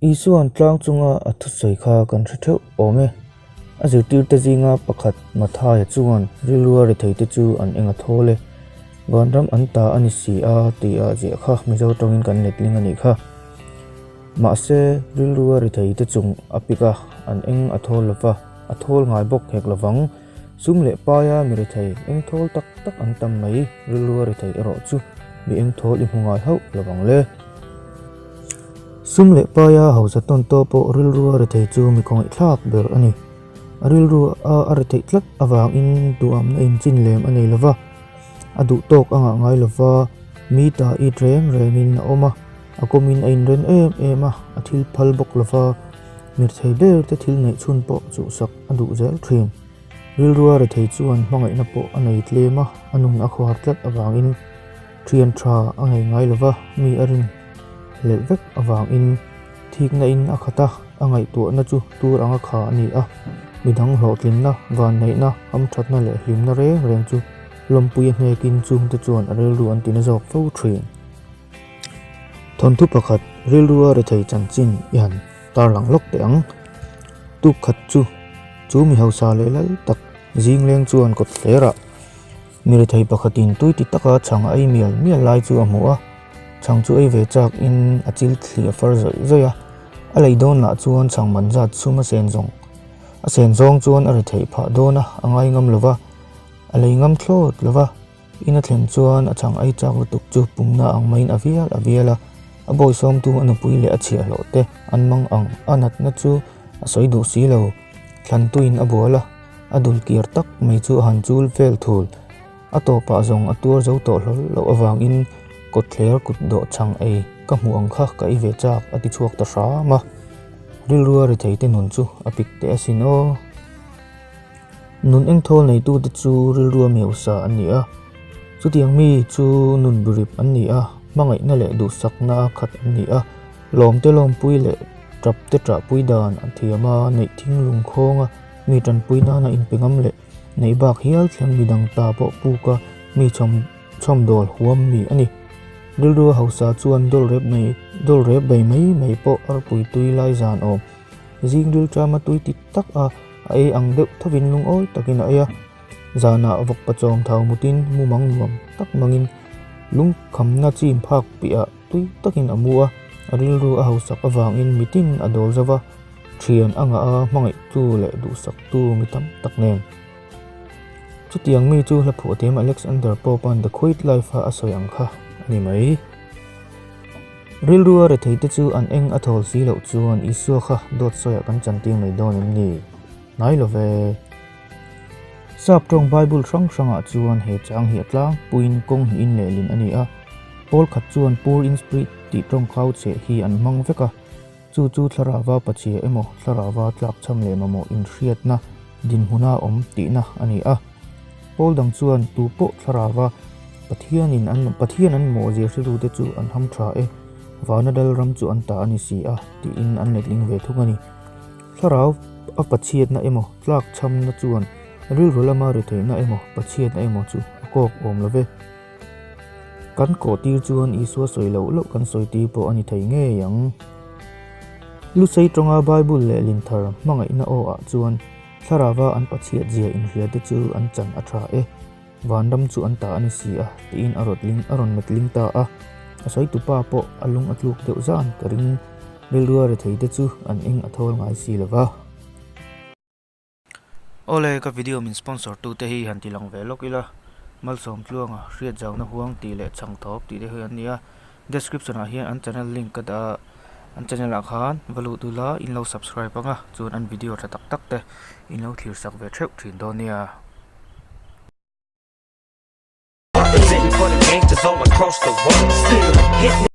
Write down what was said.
Isua'n tlang chunga a thusawi kha kan hre theuh awm e. A zirtirte zinga pakhat Mathaia chuan rilrua retheite chu an eng a thawl e, vanram an ta a ni si a tih a ziah kha Mizo tawngin kan letling a nih kha. Mahse, rilrua retheite chung a pik a, an eng a thawl lo va, a thawl ngai bawk hek lo vang. Sum leh paia mi rethei eng thawl tak tak an tam mai, rilrua rethei erawh chu mi eng thawl i hmu ngai hauh lo vang le. Sum leh paia hausa tawn tawh pawh rilrua rethei chu mi khawngaihthlak ber a ni. A rilru a a retheih tlat avangin duhamna inchin lem a nei lo va, a duh tawk a ngah ngai lo va, mi ta it reng rengin a awm a, a kawmin a inren em em a, a thil phal bawk lo va, mirthei ber te thil neih chhun pawh chuhsak a duh zel thin. Rilrua rethei chuan hmangaihna pawh a nei tlem a, a nun a khuar tlat avangin thian tha a ngei ngai lo va, mi a rin hlelh vek avangin thikna in a khat a, a ngaihtuahna chu tur anga kha a ni a, midang hlawhtlinna, vanneihna, hamthatna leh hlimna reng reng chu lawmpui a hnekin chungte chuan a rilru an tina zawk fo thin. Thawnthu pakhat rilrua rethei chanchin i han tarlang lawk teh ang. Tuk khat chu chu mi hausa leh lal tak zing leng chuan kawt hlerah mi rethei pakhatin tui ti taka chhang a ei mial mial lai chu a hmu a, chhang chu ei ve chak in a chil thli a far zawih zawih a, a lei dawn lah chuan chhang man zat sum a sen zawng a sen zawng chuan a retheih phah dawn a, a ngai ngam lova, a lei ngam thlawt lova. In a thlen chuan a chhang ei chak lutuk chu pumna ang maiin a vial a vial a, a bawisawmtu a nupui leh a chhiahhlawh te an mang ang a natna chu a sawi duh si lo. Thlantuin a bual a, a dul kir tak mai chu a han chul vel thul. A tawpah zawng a tuar zo tawh hlawl loh avangin kawtthler kut dawh chhang ei ka hmuh ang kha ka ei ve chak a ti chhuak ta hram a. Rilrua retheite nun chu a pik teh asin aw. Nun engthawl neitute chu rilrua meusa an ni a, chutiang mi chu nun birip an ni a, hmangaihna leh duhsakna a khat an ni a, lawmte lawmpui leh tapte ṭahpui dan an thiam a, neih thinglung khawnga mi ṭanpui nana inpe ngam leh neih bak hial thleng midang ta pawh puka mi chhawm chhawmdawl huam mi a ni. Rilrua hausa chuan dawl rep mai dawl rep bei mai mai pawh arpui tui lai zan awm. Zing rilṭama tui ti tak a, a ei ang deuh thovin lungawi takin a ei a. Zanah vawk pachawm thau mutin mumang nuam tak mangin lungkhamna chim phak piahah tui takin a mu a, a rilru a hausak avangin mitin a dawl zo va, thian a ngah a, hmangaihtu leh duhsaktu mi tam tak nen. Chutiang mi chu hla phuah thiam Alexander Pope-a'n The Quiet Life-a a sawi ang kha a ni mai. Rilrua retheite chu an eng a thawl si loh chuan Isua kha dawt sawiah kan chantir mai dawn em ni? Hnai lo ve. Sap tawng Bible hrang hrangah chuan he chang hi a tlangpuiin kawng hnihin lehlin a ni a. Pawl khat chuan poor in spirit tih tawng khau cheh hi an hmang vek a. Chu chu thlarauva pachhia emaw thlarauva tlakchham leh mamawh inhriatna dinhmuna awm tihna a ni a. Pawl dang chuan tu pawh thlarauva Pathianin an Pathian an mawhzia hrilute chu an ham tha e, vana dal ram chu an ta a ni si a tiin an letling ve thung a ni. Thlarau a pachhiatna emaw tlakchhamna chuan rilru lama retheihna emaw pachhiatna emaw chu a kawk awm lo ve. Kan kawh tir chuan Isua sawi loh loh kan sawi tir pawh a ni thei ngei ang. Lusei tawnga Bible leh Linthar hmangaihna aw ah chuan thlarava an pachhiat zia inhria te chu an chan a tha e, vanram chu an ta a ni si a tiin a rawt ling a rawn let ling ta a. A sawi tupa pawh a lung a tluk deuh zan ka ring rilrua rethei te chu an eng a thawl ngai si lo va. Awle ka video min sponsor tu te hi han ti lang ve lawk ila Malsawm Tluanga hriat zauna huang tih leh chhang thawp tih te hi an ni a description ah hian an channel link ka dah a an channel ah khan va lut ula in lo subscribe ang a chuan an video tha tak tak te in lo thlir sak ve theuh thin dawn nia. Representing for the gangsters all across the world. Still hitting.